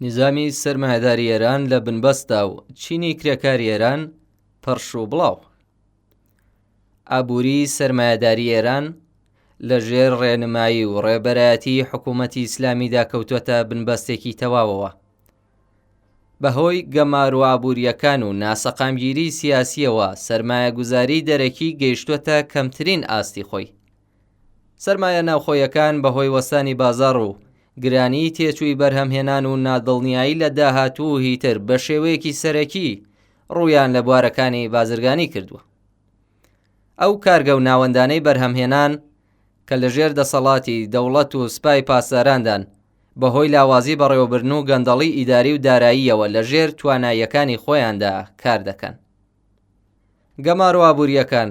نیزامی سەرمایەداری ئێران لە بنبەستدا و چینی کرێکاری ئێران پەرش و بڵاو. ئابووری سەرمایەداری ئێران لە ژێر ڕێنمایی و ڕێبەرایەتی حکوومەتی ئیسلامیدا کەوتووەتە بنبەستێکی تەواوەوە. بەهۆی گەمارۆ ئابوورییەکان و ناسەقامگیری سیاسییەوە سەرمایەگوزاری دەرەکی گەیشتووەتە کەمترین ئاستی خۆی. سەرمایە ناوخۆیەکان بەهۆی وەستانی بازاڕ و گرانیی تێچووی بەرهەمهێنان و نادڵنیایی لە داهاتوو و هیتر بە شێوەیەکی سەرەکی ڕوویان لە بوارەکانی بازرگانی کردووە. ئەو کارگە و ناوەندانەی بەرهەمهێنان کە لەژێر دەسەڵاتی دەوڵەت و سپای پاسداراندان، بەهۆی لاوازی بەڕێوەبردن و گەندەڵی ئیداری و داراییەوە لەژێر تواناییەکانی خۆیاندا کار دەکەن. گەمارۆ ئابوورییەکان،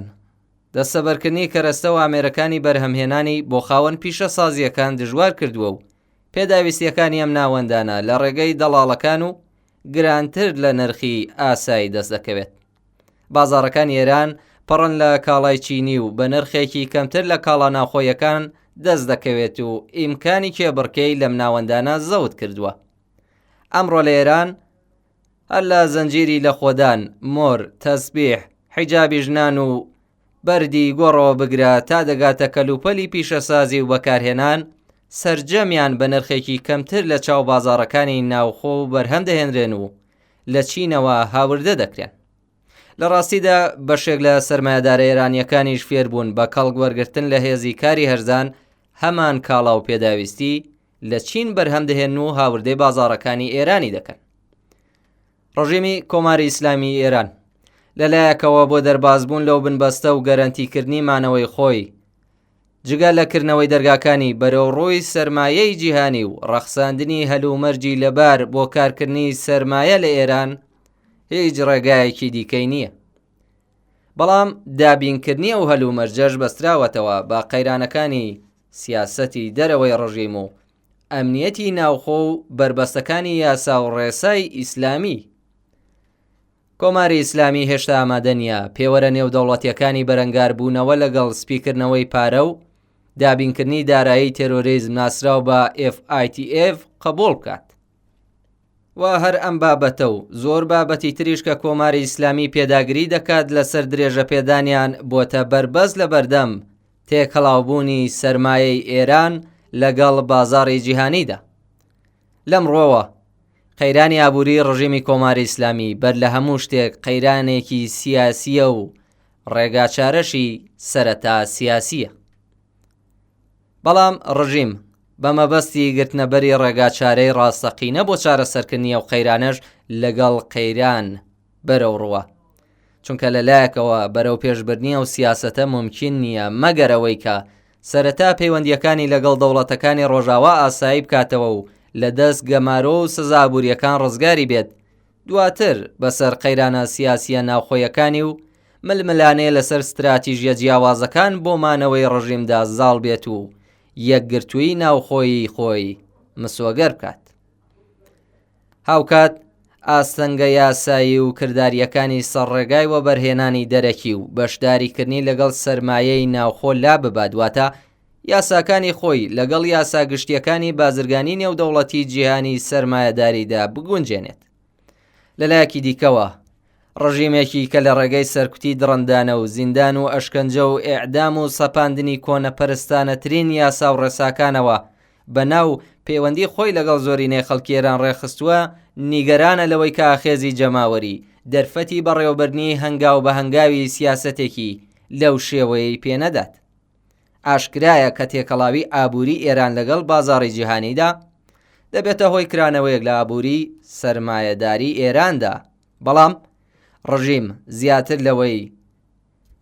دەستەبەرکردنی کەرەستە و ئامێرەکانی بەرهەمهێنانی بۆ خاوەن پیشەسازییەکان دژوار کردووە و پێداویستییەکانی ئەم ناوەندانە لە ڕێگەی دەڵاڵەکان و گرانتر لە نرخی ئاسایی دەست دەکەوێت. بازاڕەکانی ئێران پڕن لە کاڵای چینی و بە نرخێکی کەمتر لە کاڵا ناوخۆیەکان دەست دەکەوێت و ئیمکانی کێبڕکێی لەم ناوەندانە زەوت کردووە. ئەمڕۆ لە ئێران هەر لە زنجیری لەخۆدان، مۆر، تەسبیح، حیجابی ژنان و بەردی گۆڕەوە بگرە تا دەگاتە کەلوپەلی پیشەسازی و بەکارهێنان، سەرجەمیان بە نرخێکی کەمتر لە چاو بازاڕەکانی ناوخۆ و بەرهەم دەهێنرێن و لە چینەوە هاوردە دەکرێن. لە ڕاستیدا بەشێک لە سەرمایەدارە ئێرانییەکانیش فێربوون بە کەڵک وەرگرتن لە هێزی کاری هەرزان هەمان کاڵا و پێداویستی لە چین بەرهەم دەهێنن و هاوردەی بازاڕەکانی ئێرانی دەکەن. ڕژێمی کۆماری ئیسلامی ئێران لەلایەکەوە بۆ دەربازبوون لەو بنبەستە و گەرەنتیکردنی مانەوەی خۆی جگە لە کردنەوەی دەرگاکانی بەرەو ڕووی سەرمایەی جیهانی و ڕەخساندنی هەلومەرجی لەبار بۆ کارکردنی سەرمایە لە ئێران هیچ ڕێگایەکی دیکەی نییە. بەڵام دابینکردنی ئەو هەلومەرجەش بەستراوەتەوە بە قەیرانەکانی سیاسەتی دەرەوەی ڕژیم و ئەمنیەتی ناوخۆ و بەربەستەکانی یاسا و ڕێسای ئیسلامی. کۆماری ئیسلامی هێشتا ئامادە نییە پێوەرە نێودەوڵەتییەکانی بەرەنگاربوونەوە لەگەڵ سپیکردنەوەی پارە و دابینکردنی دارایی تێرۆریزم ناسراو بە FITF قبوڵ بکات. و هەر ئەم بابەتە و زۆر بابەتی تریش کە کۆماری ئیسلامی پێداگری دەکات لەسەر درێژەپێدانیان بۆتە بەربەست لە بەردەم تێکەڵاوبوونی سەرمایەی ئێران لەگەڵ بازاڕی جیهانیدا. لەم ڕوەوە قەیرانی ئابووری ڕژێمی کۆماری ئیسلامی بەر لە هەموو شتێک قەیرانێکی سیاسییە و ڕێگاچارەشی سەرەتا سیاسییە. بەڵام ڕژیم بە مەبەستی گرتنەبەری ڕێگاچارەی ڕاستەقینە بۆ چارەسەرکردنی ئەو قەیرانەش لەگەڵ قەیران بەرەوڕووە. چونکە لە لایەکەوە بەرەو پێشبردنی ئەو سیاسەتە مومکین نییە مەگەر ئەوەی کە سەرەتا پەیوەندییەکانی لەگەڵ دەوڵەتەکانی ڕۆژاوا ئاسایی بکاتەوە و لە دەست گەمارۆ و سزا ئابوورییەکان ڕزگاری بێت دواتر بەسەر قەیرانە سیاسییە ناوخۆیەکانی و ململانێ لەسەر ستراتیژیە جیاوازەکان بۆ مانەوەی ڕژیمدا زاڵ بێت و یەکگرتوویی ناوخۆیی خۆی مسۆگەر بکات. هاوکات ئاستەنگە یاسایی و کردارییەکانی سەر ڕێگای وەبەرهێنانی دەرەکی و بەشداریکردنی لەگەڵ سەرمایەی ناوخۆ لاببات واتە یاساکانی خۆی لەگەڵ یاسا گشتیەکانی بازرگانی نێودەوڵەتی جیهانی سەرمایەداریدا بگونجێنێت. لەلایەکی دیکەوە ڕژیمێکی کە لە ڕێگەی سەرکوتی دڕندانە و زیندان و ئەشکەنجە و ئێعدام و سەپاندنی کۆنەپەرستانەترین یاسا و ڕێساکانەوە بە ناو پەیوەندی خۆی لەگەڵ زۆرینەی خەڵکی ئێران ڕێکخستووە، نیگەرانە لەوەی کە ئاخێزی جەماوەری، دەرفەتی بەڕێوەبردنی هەنگاو بە هەنگاوی سیاسەتێکی لەو شێوەیەی پێ نەدات. ئاشکرایە کە تێکەڵاوی ئابووری ئێران لەگەڵ بازاڕی جیهانیدا، دەبێتە هۆی کرانەوەیەک لە ئابووری سەرمایەداری ئێراندا، بەڵام ڕژیم زیاتر لەوەی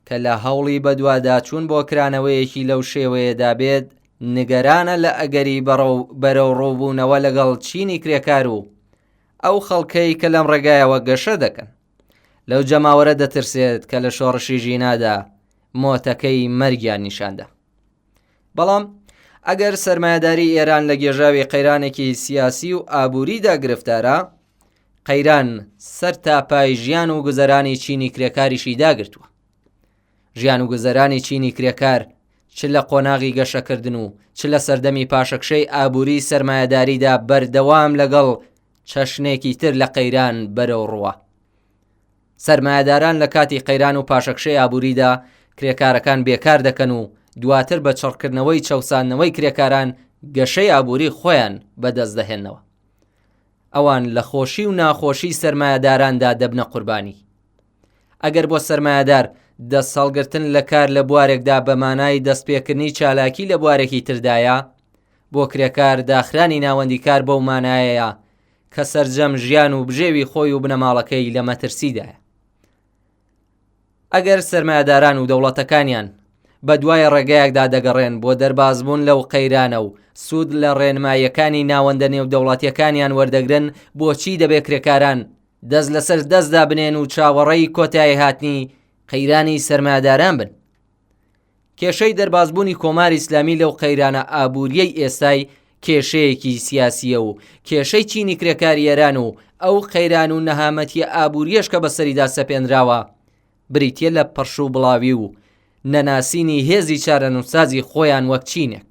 کە لە هەوڵی بەدواداچوون بۆ کرانەوەیەکی لەو شێوەیەدا بێت، نیگەرانە لە ئەگەری بەرەوڕووبوونەوە لەگەڵ چینی کرێکار و ئەو خەڵکەی کە لەم ڕێگایەوە گەشە دەکەن. لەو جەماوەرە دەترسێت کە لە شۆڕشی ژینادا مۆتەکەی مەرگیان نیشاندا. بەڵام ئەگەر سەرمایەداری ئێران لە گێژاوی قەیرانێکی سیاسی و ئابووریدا گرفتارە، قەیران سەر تا پای ژیان و گوزەرانی چینی کرێکاریشی داگرتووە. ژیان و گوزەرانی چینی کرێکار چ لە قۆناغی گەشەکردن و چ لە سەردەمی پاشەکشەی ئابووری سەرمایەداریدا بەردەوام لەگەڵ. چەشنێکی تر لە قەیران بەرەو ڕووە. سەرمایەداران لە کاتی قەیران و پاشەکشەی ئابووریدا کرێکارەکان بێکار دەکەن و دواتر بە چڕکردنەوەی چەوساندنەوەی کرێکاران گەشەی ئابووری خۆیان بەدەست دەهێنەوە. ئەوان لە خۆشی و ناخۆشی سەرمایەداراندا دەبنە قوربانی. ئەگەر بۆ سەرمایەدار دەست هەڵگرتن لە کار لە بوارێکدا بە مانای دەستپێکردنی چالاکی لە بوارێکی تردایە، بۆ کرێکار داخرانی ناوەندی کار بەو مانایەیە کە سەرجەم ژیان و بژێوی خۆی و بنەماڵەکەی لە مەترسیدایە. ئەگەر سەرمایەداران و دەوڵەتەکانیان بە دوای ڕێگایەکدا دەگەڕێن بۆ دەربازبوون لەو قەیرانە و سوود لە ڕێنماییەکانی ناوەندە نێودەوڵەتیەکانیان وەردەگرن بۆچی دەبێ کرێکاران دەست لەسەر دەست دابنێن و چاوەڕێی کۆتایی هاتنی قەیرانی سەرمایەداران بن؟ کێشەی دەربازبوونی کۆماری ئیسلامی لەو قەیرانە ئابووریەی ئێستای کێشەیەکی سیاسییە و کێشەی چینی کرێکاری ئێران و ئەو قەیران و نەهامەتیە ئابووریەش کە بەسەریدا سەپێنراوە بریتیە لە پەرش و بڵاوی و نەناسینی هێزی چارەنووسسازی خۆیان وەک چینێک.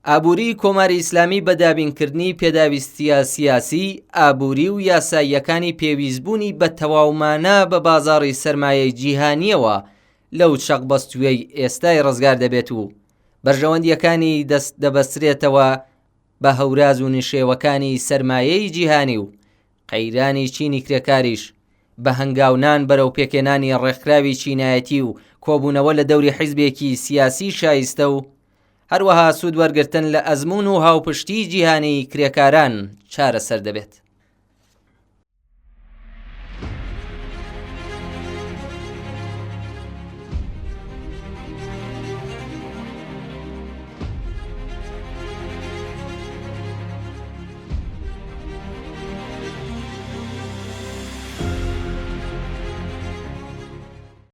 ئابووریی کۆماری ئیسلامی بە دابینکردنی پێداویستییە سیاسی، ئابووری و یاساییەکانی پێویستبوونی بە تەواومانا بە بازاڕی سەرمایەی جیهانییەوە لەو چەقبەستوویەی ئێستای ڕزگار دەبێت و بەرژەوەندییەکانی دەست دەبەسترێتەوە بە هەوراز و نشێوەکانی سەرمایەی جیهانی و قەیرانی چینی کرێکاریش بە هەنگاونان بەرەو پێکهێنانی ڕێکخراوی چینایەتی و کۆبوونەوە لە دەوری حیزبێکی سیاسی شایستە و هەروەها سوود وەرگرتن لە ئەزموون و هاوپشتیی جیهانیی کرێکاران چارەسەر دەبێت.